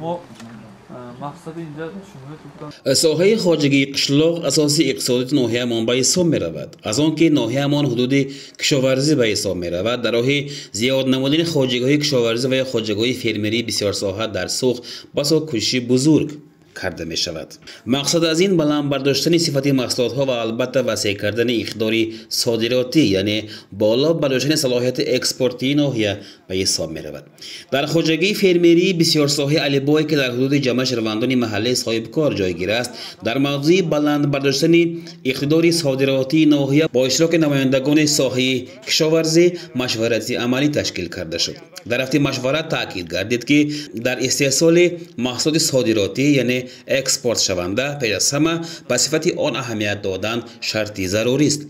Мо мақсади инҷа Соҳаи хоҷагии қишлоқ асоси иқтисодиёти ноҳияамон ба ҳисоб меравад. Аз он ки ноҳияамон ҳудуди кишоварзӣ ба ҳисоб меравад, дар роҳи зиёд намудани хоҷагиҳои кишоварзӣ ва ё хоҷагиҳои фермерии бисёрсоҳа дар Суғд басо кӯшиши бузург карда мешавад. Мақсад аз ин баланд бардоштани сифати маҳсулотҳо ва албатта васеъ кардани иқтидори содиротӣ, яъне боло бардоштани салоҳияти экспортии ноҳия ба ҳисоб меравад. Дар хоҷагии фермерии бисёрсоҳаи Алибое, ки дар ҳудуди ҷамъияти шаҳрвандони маҳаллаи Соҳибкор ҷойгир аст, дар мавзӯи баланд бардоштани иқтидори содиротии ноҳия бо иштироки намояндагони соҳаи кишоварзӣ машварати амалӣ ташкил карда шуд. Дар рафти машварат таъкид гардид, ки дар истеҳсоли маҳсулоти содиротӣ, яъне экспортшаванда, пеш аз ҳама ба сифати он аҳамият додан шарти зарурист.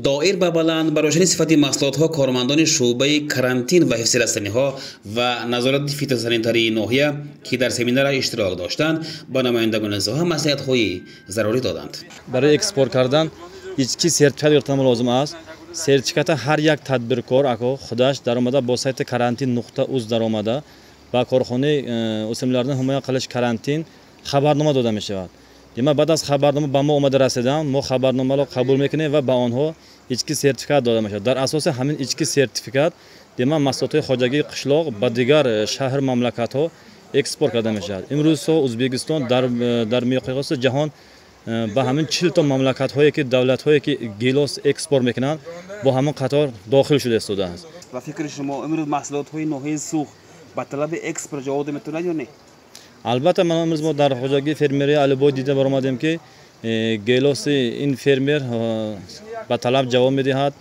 Доир ба баланд бардоштани сифати маҳсулотҳо кормандони шӯъбаи карантин ва ҳифзи растаниҳо ва назорати фитосанитарии ноҳия, ки дар семинара иштирок доштанд, ба намояндагони соҳа маслиҳатҳои зарурӣ доданд. Барои экспорт кардан ички сертификат гирифтан лозим аст. Сертификата ҳар як тадбиркор ако худаш даромада бо сайти карантин.уз даромада ба корхонаи o'simliklarni ҳимоя қilish карантин хабарнома дода мешавад. Демак, баъд аз хабарнома ба мо омада расидан, мо хабарномаро қабул мекунем ва ба онҳо ички сертификат дода мешавад. Дар асоси ҳамин ички сертификат, демак, маҳсулотҳои хоҷагии қишлоқ ба дигар шаҳр мамлакатҳо экспорт карда мешавад. Имрӯзҳо Ӯзбекистон дар миқёси ҷаҳон ба ҳамин 40 то мамлакатҳое ки давлатҳое ки гелос экспорт мекунанд, бо ҳамон қатор дохил шуда истодааст. Ба фикри шумо, имрӯз маҳсулотҳои ноҳияи Суғд ба талаби экспорт ҷавоб дода метавонад ё не? Албатта, ман имрӯз мо дар хоҷагии фермерии Алибой дида баромадем, ки гелоси ин фермер ба талаб ҷавоб медиҳад.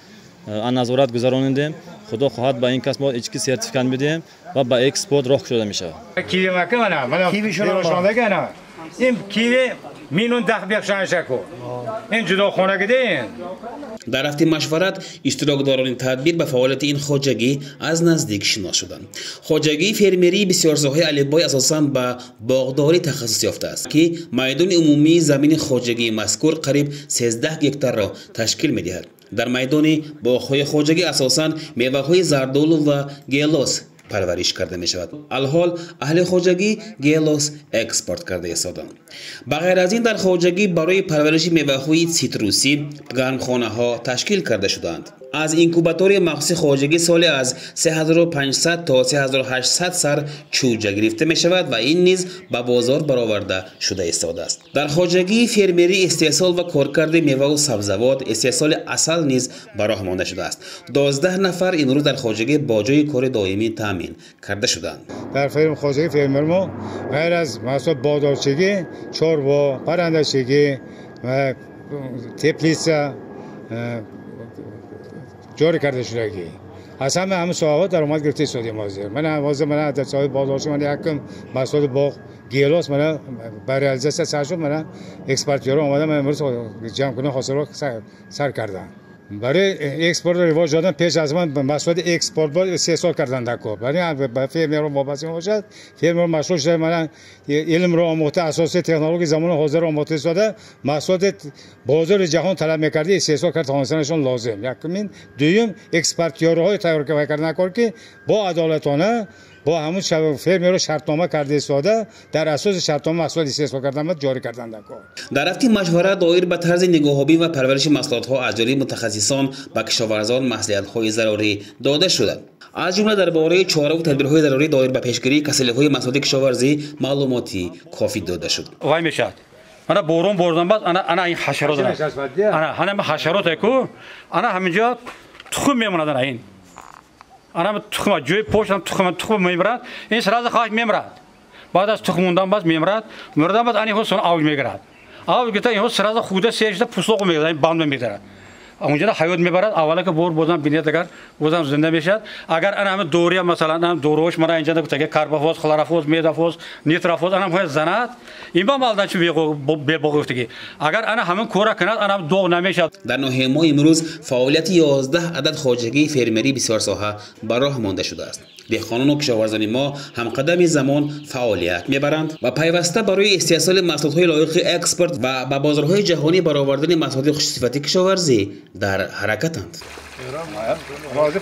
Назорат гузаронидем. Худо хоҳад, ба ин кас мо ички сертификат медиҳем ва ба экспорт роҳ кушода мешавад. Киви мака мана мана ана ин киви минун дах бехшаншаку ин ҷудохонагиде. Дар рафти машварат иштирокдорони тадбир ба фаъолияти ин хоҷагӣ аз наздик шинос шуданд. Хоҷагии фермерии бисёрсоҳаи Алибой асосан ба боғдорӣ тахассус ёфтааст, ки майдони умумии замини хоҷагии мазкур қариб 13 гектарро ташкил медиҳад. Дар майдони боғҳои хоҷагӣ асосан меваҳои зардолу ва гелос парвариш карда мешавад. Алҳол аҳли хоҷагӣ гелос экспорт карда истоданд. Ба ғайр аз ин, дар хоҷагӣ барои парвариши меваҳои ситрусӣ гармхонаҳо ташкил карда шудаанд. Аз инкубатори махсуси хоҷагӣ соле аз 3500 то 3800 сар чӯҷа гирифта мешавад ва ин низ ба бозор бароварда шуда истодааст. Дар хоҷагии фермерӣ истеҳсол ва коркарди меваву сабзавот, истеҳсоли асал низ ба роҳ монда шудааст. 12 нафар имрӯз дар хоҷагӣ бо ҷойи кори доимӣ таъмин карда шуданд. Дар хоҷагии фермер мо ғайр аз маҳсулот боғдорчигӣ, чорво, паррандачигӣ ва теплица ҷорӣ карда шудагӣ. Аз ҳама ҳамин соҳаҳо даромад гирифта истодем. Ҳозир мана ҳозир мана дар соҳаи боғдорчӣ мана якум маҳсулоти боғ гелос мана ба реализатсия сар шуд. Мана экспортёрҳо омада, мана имрӯз ҷамъкунии ҳосилро сар карданд. Барои экспортро ривоҷ додан пеш аз ман маҳсулоти экспорт бо истеҳсол кардан дар кор барои ба фермерҳо вобаста мебошад. Фермер машғул шуда, мана илмро омӯхта, асоси технологияи замони ҳозирро омӯхта истода, маҳсулоти бозори ҷаҳон талаб мекарда истеҳсол кард тавонистанашон лозим. Якумин. Дуюм, экспортёрҳои тайёр кардан кор, ки бо адолатона бо ҳамун фермерро шартнома карда истода, дар асоси шартнома маҳсулот истеҳсол кардан ҷорӣ кардан дар кор. Дар рафти машварат доир ба тарзи нигоҳобӣ ва парвариши маҳсулотҳо аз ҷониби мутахассисон ба кишоварзон маслиҳатҳои зарурӣ дода шуданд. Аз ҷумла дар бораи чораву тадбирҳои зарурӣ доир ба пешгирии касалиҳои маҳсулоти кишоварзӣ маълумоти кофӣ дода шуд. Вай мешавад, ана борон бордан баъд ана ин ҳашарот, ана ҳама ҳашароте ку ана ҳаминҷо тухм мемонад. Ана ин ана тухм ҷои поштам тухм мемирад. Ин сразу хаш мемирад. Баъд аз тухм мондан баъд мемирад. Мурдан баъд ани сон авҷ мегирад. Авҷ гирифта, инҳо сразу худа сер шуда пуслоқ мегирад, банд мегирад, онҷо ҳаёт мебарад. Аввала ки бор бозам бинед, агар бозам зинда мешавад. Агар ана ҳама дория, масалан, ана доруҳош мана инҷа гуфта, карбофос, хлорофос, медофос, нитрофос, ана ҳама занад, ин ба малдан чун бебоғ гуфтагӣ. Агар ана ҳамин кора кунад, ана доғ намешавад. Дар ноҳияи мо имрӯз фаъолияти 11 адад хоҷагии фермерии бисёрсоҳа ба роҳ монда шудааст. Деҳқонону кишоварзони мо ҳамқадами замон фаъолият мебаранд ва пайваста барои истеҳсоли маҳсулотҳои лоиқи экспорт ва ба бозорҳои ҷаҳонӣ баровардани маҳсулоти хушсифати кишоварзӣ дар ҳаракатанд. Розӣ.